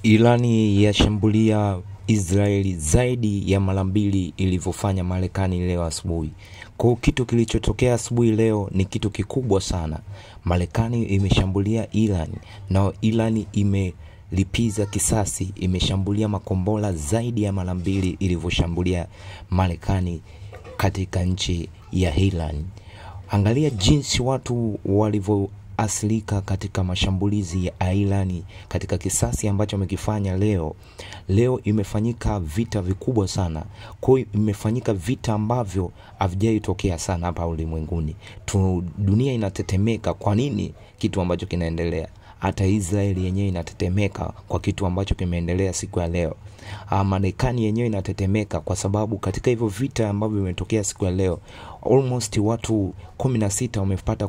Irani yashambulia Israeli zaidi ya mara mbili ilivyofanya Marekani leo asubuhi. Kwa kitu kilichotokea asubuhi leo ni kitu kikubwa sana. Marekani imeshambulia Iran na Iran imelipiza kisasi, imeshambulia makombora zaidi ya mara mbili ilivyoshambulia Marekani katika nchi ya Iran. Angalia jinsi watu walivyo asilika katika mashambulizi ya Irani katika kisasi ambacho wamekifanya leo. Leo imefanyika vita vikubwa sana. Kwa hiyo imefanyika vita ambavyo havijaitokea sana hapa ulimwenguni. Dunia inatetemeka. Kwa nini kitu ambacho kinaendelea? Hata Israeli yenyewe inatetemeka kwa kitu ambacho kimeendelea siku ya leo. Marekani yenyewe inatetemeka kwa sababu katika hivyo vita ambavyo vimetokea siku ya leo, almost watu 16 wamepata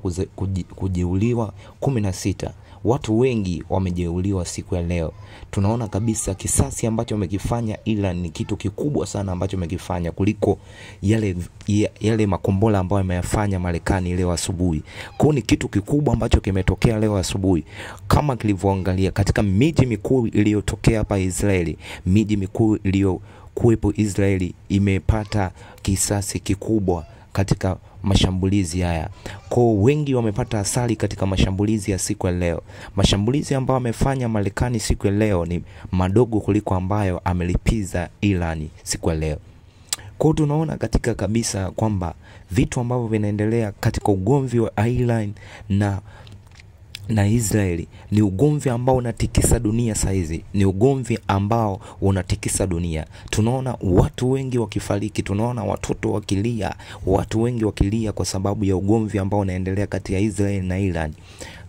kujeruhiwa, 16. Watu wengi wamejeruhiwa siku ya leo. Tunaona kabisa kisasi ambacho wamekifanya ila ni kitu kikubwa sana ambacho wamekifanya kuliko yale makombora ambayo yameyafanya Marekani leo asubuhi. Kwa ni kitu kikubwa ambacho kimetokea leo asubuhi. Kama kilivyoangalia katika miji mikuu iliyotokea hapa Israeli, miji mikuu iliyokuwepo Israeli imepata kisasi kikubwa katika mashambulizi haya. Kwa wengi wamepata asali katika mashambulizi ya siku ya leo. Mashambulizi ambayo amefanya Marekani siku ya leo ni madogo kuliko ambayo amelipiza Irani siku ya leo. Kwa tunaona katika kabisa kwamba vitu ambavyo vinaendelea katika ugomvi wa Iran na Israeli ni ugomvi ambao unatikisa dunia saizi. Ni ugomvi ambao unatikisa dunia. Tunaona watu wengi wakifariki, tunaona watoto wakilia, watu wengi wakilia kwa sababu ya ugomvi ambao unaendelea kati ya Israeli na Iran.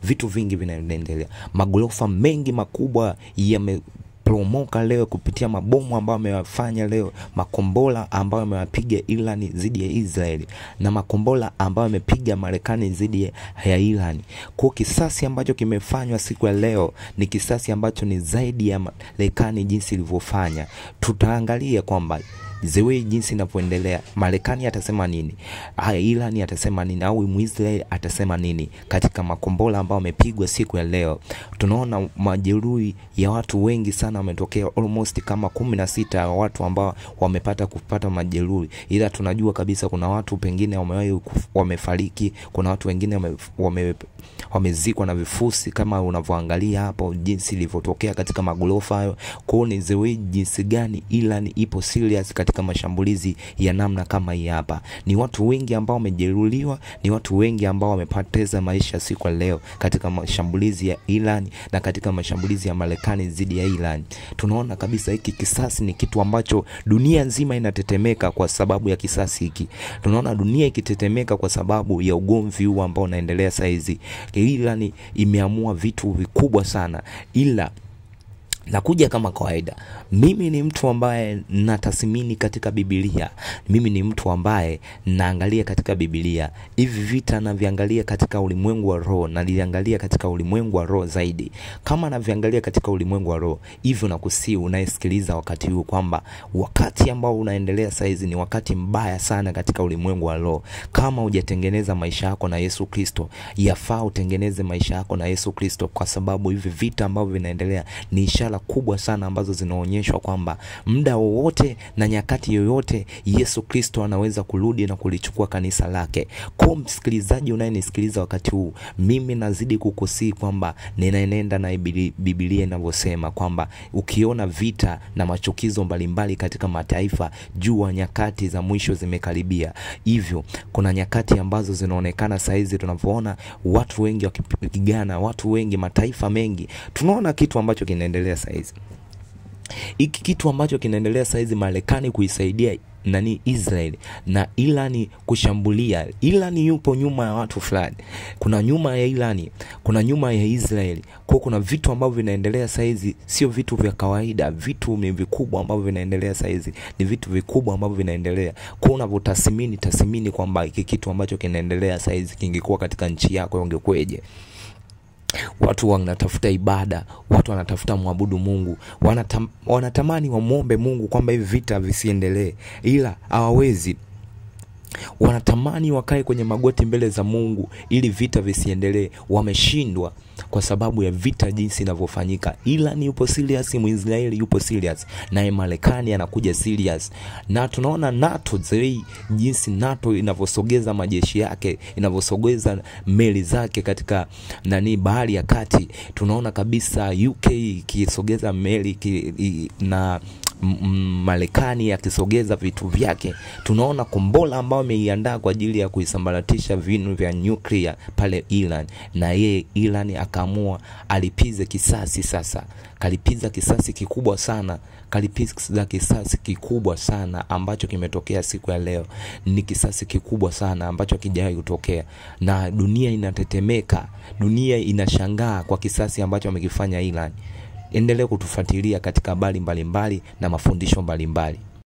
Vitu vingi vinaendelea. Magorofa mengi makubwa yameporomoka leo kupitia mabomu ambayo ameyafanya leo, makombora ambayo amewapiga Iran dhidi ya Israeli na makombora ambayo amepiga Marekani dhidi ya Iran. Kwa kisasi ambacho kimefanywa siku ya leo ni kisasi ambacho ni zaidi ya Marekani jinsi ilivyofanya. Tutaangalia kwamba zewe jinsi inavyoendelea, Marekani atasema nini, Iran atasema nini, au Israeli atasema nini katika makombora ambayo amepigwa siku ya leo. Tunaona majeruhi ya watu wengi sana wametokea, almost kama 16 watu ambao wamepata kupata majeruhi, ila tunajua kabisa kuna watu pengine wamefariki, kuna watu wengine wamezikwa na vifusi kama unavyoangalia hapo jinsi ilivyotokea katika magorofa hayo. Kwa ni zewe jinsi gani Iran ipo serious katika mashambulizi ya namna kama hii hapa. Ni watu wengi ambao wamejeruhiwa, ni watu wengi ambao wamepoteza maisha siku ya leo katika mashambulizi ya Iran na katika mashambulizi ya Marekani dhidi ya Iran. Tunaona kabisa hiki kisasi ni kitu ambacho dunia nzima inatetemeka kwa sababu ya kisasi hiki. Tunaona dunia ikitetemeka kwa sababu ya ugomvi huu ambao unaendelea saizi. Iran imeamua vitu vikubwa sana, ila nakuja kama kawaida. Mimi ni mtu ambaye natathmini katika Biblia. Mimi ni mtu ambaye naangalia katika Biblia. Hivi vita naviangalia katika ulimwengu wa roho, naliangalia katika ulimwengu wa roho zaidi. Kama naviangalia katika ulimwengu wa roho, hivyo nakusihi unayesikiliza wakati huu kwamba wakati ambao unaendelea saizi ni wakati mbaya sana katika ulimwengu wa roho. Kama hujatengeneza maisha yako na Yesu Kristo, yafaa utengeneze maisha yako na Yesu Kristo, kwa sababu hivi vita ambavyo vinaendelea ni ishara kubwa sana ambazo zinaonyeshwa kwamba muda wowote na nyakati yoyote Yesu Kristo anaweza kurudi na kulichukua kanisa lake. Kwa msikilizaji unayenisikiliza wakati huu, mimi nazidi kukusihi kwamba ninaenenda na Biblia inavyosema kwamba ukiona vita na machukizo mbalimbali katika mataifa, jua nyakati za mwisho zimekaribia. Hivyo kuna nyakati ambazo zinaonekana saizi tunavyoona watu wengi wakipigana, watu wengi, mataifa mengi. Tunaona kitu ambacho kinaendelea saizi. Hiki kitu ambacho kinaendelea saizi, Marekani kuisaidia Israel na Irani kushambulia. Irani yupo nyuma ya watu fulani. Kuna nyuma ya Irani, kuna nyuma ya Israel. Kwa kuna vitu ambavyo vinaendelea saizi sio vitu vya kawaida, vitu ni vikubwa ambavyo vinaendelea saizi, ni vitu vikubwa ambavyo vinaendelea. Kwa unavyotathmini, tathmini kwamba hiki kitu ambacho kinaendelea saizi kingekuwa katika nchi yako ungekweje. Watu wanatafuta ibada, watu wanatafuta muabudu Mungu, wanatamani wamuombe Mungu kwamba hivi vita visiendelee, ila hawawezi. Wanatamani wakae kwenye magoti mbele za Mungu ili vita visiendelee. Wameshindwa kwa sababu ya vita jinsi inavyofanyika. Iran yupo serious, Mwisraeli yupo serious, naye Marekani anakuja serious. Na tunaona NATO zai, jinsi NATO inavyosogeza majeshi yake, inavyosogeza meli zake katika bahari ya kati. Tunaona kabisa UK ikisogeza meli na Marekani akisogeza vitu vyake. Tunaona kombola ambao ameiandaa kwa ajili ya kuisambaratisha vinu vya nuclear pale Iran, na yeye Iran akaamua alipize kisasi. Sasa kalipiza kisasi kikubwa sana, kalipiza kisasi kikubwa sana ambacho kimetokea siku ya leo. Ni kisasi kikubwa sana ambacho hakijawahi kutokea, na dunia inatetemeka, dunia inashangaa kwa kisasi ambacho amekifanya Iran. Endelea kutufuatilia katika habari mbalimbali na mafundisho mbalimbali.